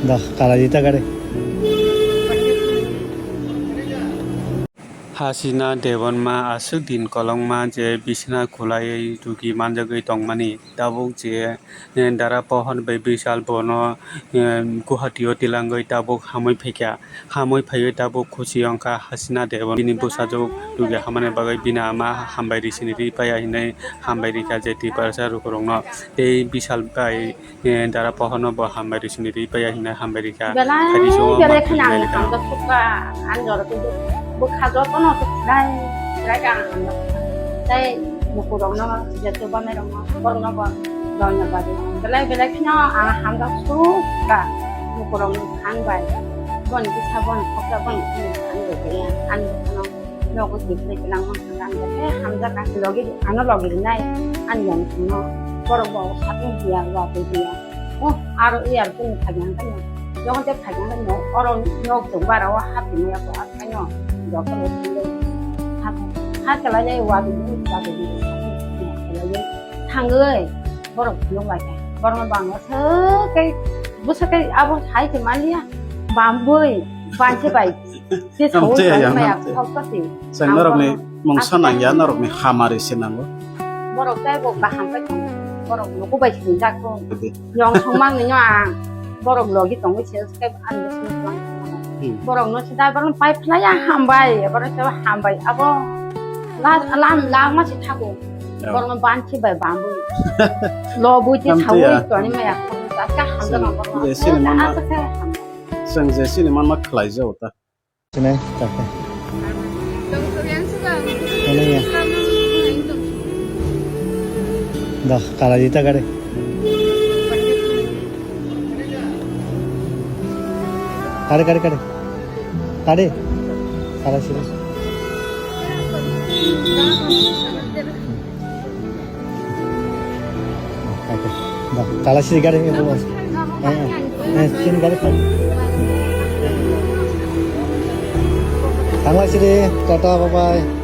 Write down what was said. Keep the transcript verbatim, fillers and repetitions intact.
Da, kala di ta gare. Hasina Debbarma aswk din kolokma je bisna khulaiwi rugi manjagwi tongmani. Tabuk je, eh, Dara Pohor bai Bishal bono, eh, Guwahati o tilangwi tabuk hamwi phaikha. Hamwi phaiwi tabuk khusi wngkha Hasina Debbarma. Bini bwsajwk rugi hammani bagwi bini ama hambai ri sini ri paiya hinwi hambai rikha je Tiprasa lukurokno. Tei Bishal bai, eh, Dara Pohorno bo hambai ri sini ri paiya hinwi hambai rikha. Belai, Hari song belai ma kheno ang khwlai kha. Hamjak sukha, ang jora tei bwkha jotono se khwlai, khwlai kha ang hamjak sukha. Tei lukurokno, je chubanai rokno, borokno bo donya badi. Belai, belai kheno ang hamjak sukha, lukurokni phan bai. Boni kisa, boni khoksa, boni khani phan bai khe ang, ani bwkhano nogo twi khlai khe nang mankha, ang khe hamjak, ang logi, ano logi rinai, ani yang songno borok bo sapung dia, watwi dia. Oh, aro iya kunu phaigang khe no, jokhon tei phaigang khe no, oro nok chwng bara o hapinai ya bo, akai no, jokhon o thangwi ha, ha kwlai lai, watwi di, watwi di, thangwi borok phunuk lai kha. Borokno bangma swk khe, bwswk khe abo hai khe maliya, bambwi, bansi bai. Khe saui Amte tong yang maya hamte. Khok toti. Chwng norokni mungsa nangya, norokni hamari se nango. Borok tei bo kaham khe tongo. Borok nuku bai sinijak kho. Bidi. Yong songmang nino ang. Borok logi tongwi se khe ani sini tong. Hmm. Borok no sida borok pai phlai ya hambai. Borok se hambai. Abo la, lam, lam ma si thago. Ya. Borok no ban si bai bambwi. Lo bui ti Amte saui ya. Toni maya khok. Taska hamjak Chwng ang borok. Je sini manma. Asa khe hambai. Chwng je sini manma khlai jago ta. Sini, tak. Ini ya. Dah, kala di ta gare. Kare, kare, kare. Kare. Kala sini. Oke. Dah, kala sini gari ini, Bos. Eh, eh, sini gari kan. Thanglai sini, tata, bye bye.